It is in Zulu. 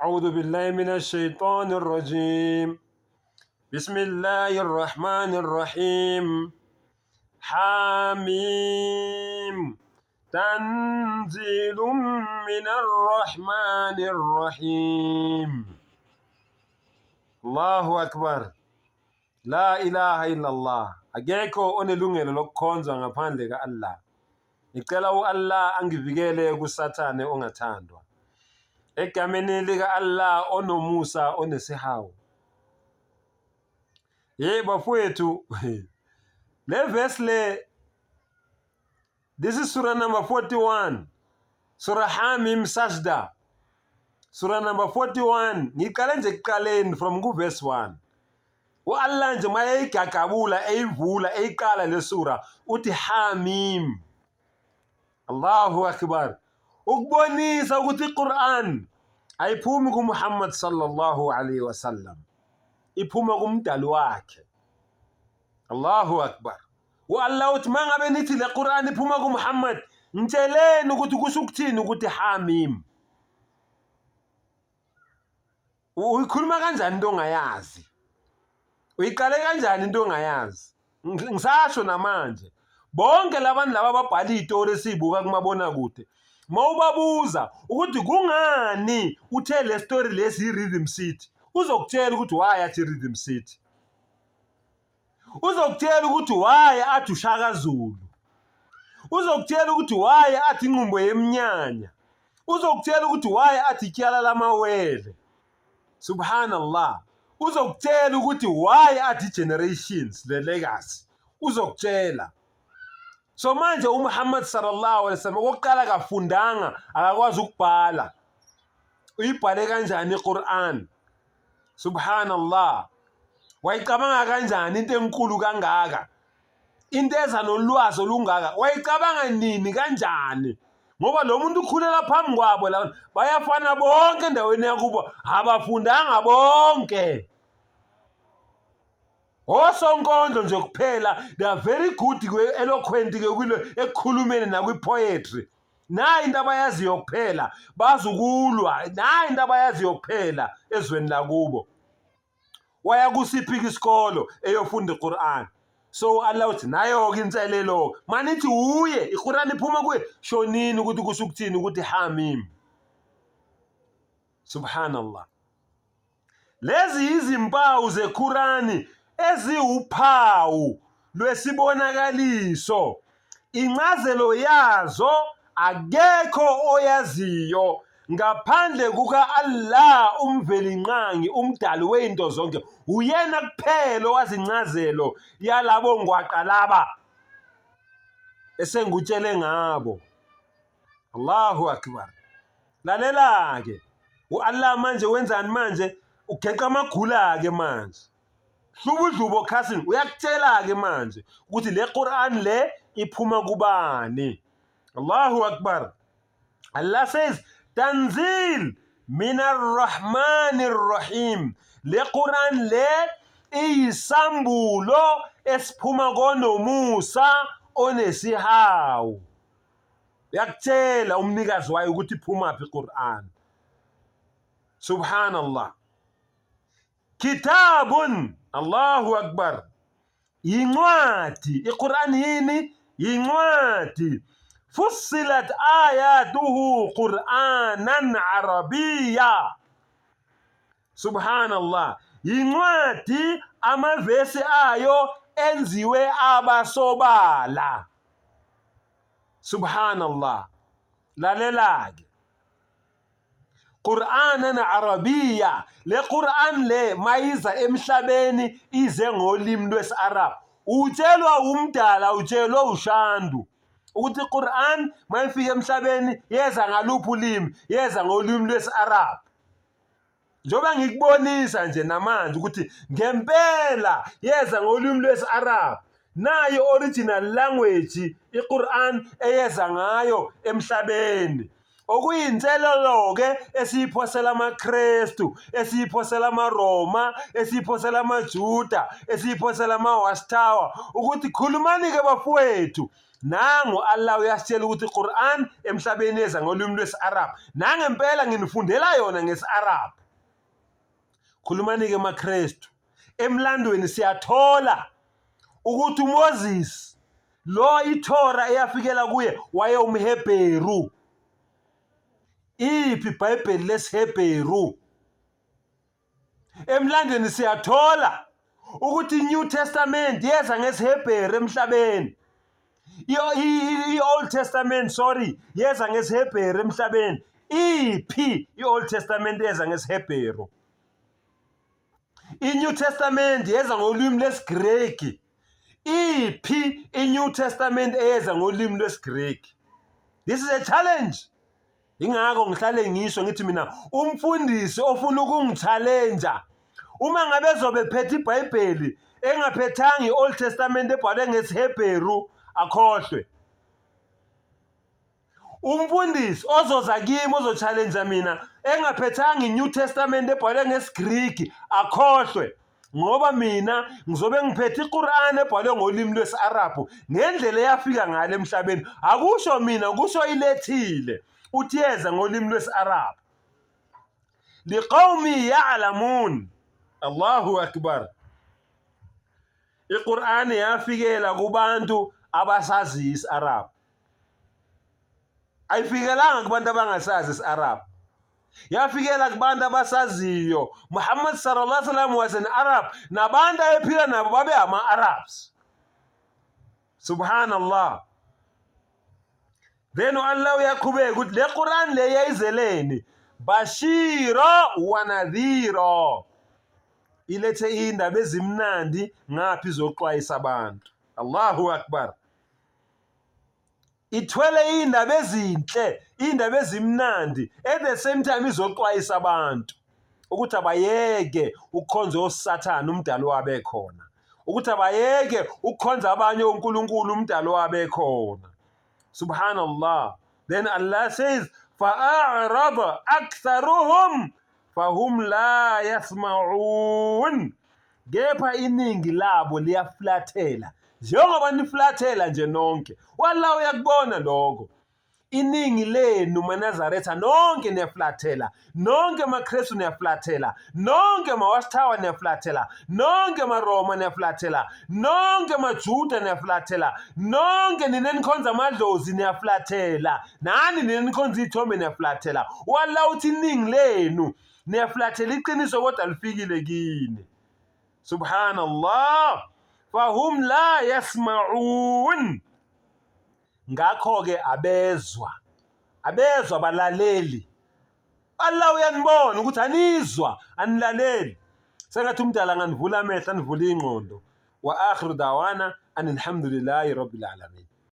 أعوذ بالله من الشيطان الرجيم بسم الله الرحمن الرحيم حاميم تنزيل من الرحمن الرحيم الله أكبر La ilaha illallah. Akekho onelungelo lokukhonzwa ngaphandle ka-Allah. Ngicela u-Allah angivikele kuSathane ongathandwa. Egameni lika-Allah onomusa onesihawu. Hey bafowethu, le verse le, this is surah number 41. Surah Hamim Sajda. Surah number 41. Ngiqale nje ekuqaleni from ku verse 1. U-Allah nje mayeyigagabula eyivula eyiqala le sura uthi Hamim. Allahu Akbar. Ukubonisa ukuthi iQur'an ayiphumi kuMuhammad sallallahu alaihi wasallam. Iphuma kumdali wakhe. Allahu Akbar. U-Allah uthi mangabe nithi le Qur'an iphuma kuMuhammad, ngitsheleni ukuthi kusho ukuthini ukuthi Hamim. Uyikhuluma kanjani into ongayazi? Uyiqale kanjani into ongayazi? Ngisasho namanje. Bonke labantu laba ababhala izitori esizibuka kumabonakude mawubabuza ukuthi kungani uthe le story lesi i-Rhythm City, uzokutshela ukuthi why athi i-Rhythm City. Uzokutshela ukuthi why athi uShaka Zulu. Uzokutshela ukuthi why athi inqumbo yeminyanya. Uzokutshela ukuthi why athi ityala lamawele. Subhanallah. Uzokutshela ukuthi why athi generations the legacy. Uzokutshela. So manje uMuhammad sallallahu alaihi wasallam okokuqala akafundanga, akakwazi ukubhala. Uyibhale kanjani iQur'an? Subhanallah. Wayicabanga kanjani into enkulu kangaka? Into eza nolwazi olungaka. Wayicabanga nini kanjani? Ngoba lo muntu ukhulela phambi kwabo la bayafana bonke endaweni yakubo, abafundanga bonke. Osonkondlo nje kuphela, they are very good eloquent ke kulo ekukhulumeni nakwi-poetry. Nayi into abayaziyo kuphela, bazi ukulwa, nayi into abayaziyo kuphela ezweni lakubo. Waya kusiphi isikolo eyofunda iQur'an. So Allah uthi nayo-ke inselelo manithi uye iQur'an iphuma kuye, shonini ukuthi kusho ukuthini ukuthi Hamim. Subhanallah. Lezi yizimpawu zeQurani eziwuphawu lwesibonakaliso. Incazelo yazo akekho oyaziyo ngaphandle kuka-Allah uMvelinqangi umdali wezinto zonke. Uyena kuphela owazi incazelo yalabo ngwaqa laba esengikutshele ngabo. Allahu Akbar. Lalela-ke, u-Allah manje wenzani manje? Ugeqa amagula-ke manje. Hlubudlubo khasini uyakutshela-ke manje ukuthi le Quran le iphuma kubani. Allahu Akbar. Allah says, Tanzil min ar-Rahman ar-Rahim. Le Quran le iyisambulo esiphuma konomusa onesihawu. Uyakutshela umnikazi wayo ukuthi iphumaphi iQur'an. Subhanallah. Kitabun, Allahu Akbar. Yincwadi, iQur'an yini? Yincwadi. Fussilat ayatuhu Qur'anan Arabiyya. Subhanallah. Yincwadi amavesi ayo enziwe abasobala. Subhanallah. Lalela-ke. Qur'anan Arabiya. Le Qur'an le mayiza emhlabeni ize ngolimi lwesi-Arab. Utshelwa umdala, utshelwa ushandu ukuthi iQur'an mayifika emhlabeni yeza ngaluphi ulimi, yeza ngolimi lwesi-Arab. Njengoba ngikubonisa nje namanje ukuthi ngempela yeza ngolimi lwesi-Arab, nayo original language iQur'an eyeza ngayo emhlabeni. Okuyinselelo-ke esiyiphosela amaKrestu, esiyiphosela amaRoma, esiyiphosela amaJuda, esiyiphosela ama-Watchtower, ukuthi khulumani-ke bafowethu. Nangu Allah uyasitshela ukuthi iQur'an emhlabeni yeza ngolwimi lwesi-Arab. Nangempela nginifundela yona ngesi-Arab. Khulumani-ke maKrestu. Emlandweni siyathola ukuthi uMoses lo iThora eyafikela kuye wayewumHebheru. Iphi iBhayibheli lesiHebheru? Emlandweni siyathola ukuthi iNew Testament yeza ngesiHebheru emhlabeni. I-Old Testament, sorry, yeza ngesiHebheru emhlabeni. Iphi i-Old Testament yeza ngesiHebheru? I-New Testament yeza ngolwimi lesiGreki. Iphi i-New Testament eyeza ngolimi lwesiGreki? This is a challenge. Ingakho ngihlale ngisho ngithi mina umfundisi ofuna ukungi-challenge uma ngabe ezobe phethe iBhayibheli engaphethanga i-Old Testament ebhalwe ngesiHebheru akhohlwe. Umfundisi ozoza kimi ozo-challenge mina engaphethanga i-New Testament ebhalwe ngesiGriki akhohlwe ngoba mina ngizobe ngiphethe iQur'an ebhalwe ngolimi lwesi-Arabhu ngendlela eyafika ngalo emhlabeni. Akusho mina, kusho ilethile uthi yeza ngolimi lwesi-Arabhu. Liqawmi ya'lamun. Allahu akbar. IQur'an yafikela kubantu abasaziyo isi-Arabhu. Ayifikelanga kubantu abangasazi isi-Arab. Yafikela kubantu abasaziyo. Muhammad sallallahu alaihi wasallam was an Arab. Nabantu ayephila nabo babe ama-Arabs. Subhanallah. Then Allah uyaqhubeka ukuthi le Quran le yayizeleni bashira wa nadhira, ilethe indaba ezimnandi ngaphi izoxwayisa abantu. Allahu akbar. Ithwele iy'ndaba ezinhle, iy'ndaba ezimnandi, at the same time izoxwayisa abantu ukuthi abayeke ukukhonza osathane umdali wabo ekhona, ukuthi abayeke ukukhonza abanye onkulunkulu umdali wabo ekhona. Subhanallah. Then Allah says, fa'arada aktharuhum fahum la yasma'un. Kepha iningi labo liyaflathela njengoba niflathela nje nonke. Wallah uyakubona lokho. Iningi lenu maNazaretha nonke niyaflathela, nonke maKristu niyaflathela, nonke maWatchtower niyaflathela, nonke maRoma niyaflathela, nonke maJuda niyaflathela, nonke nina enikhonza amadlozi niyaflathela, nani nina enikhonza iy'thombe niyaflathela. Wallah uthi iningi lenu niyaflathela iqiniso kodwa lifikile kini. Subhanallah. Fahum la yasma'un. Ngakho-ke abezwa, abezwa abalaleli. Allah uyanibona ukuthi anizwa, anilaleli. Sengathi umdala anganivula amehlo, anivule ingqondo. Wa akhiru dawana anilhamdulillahi rabbil alamin.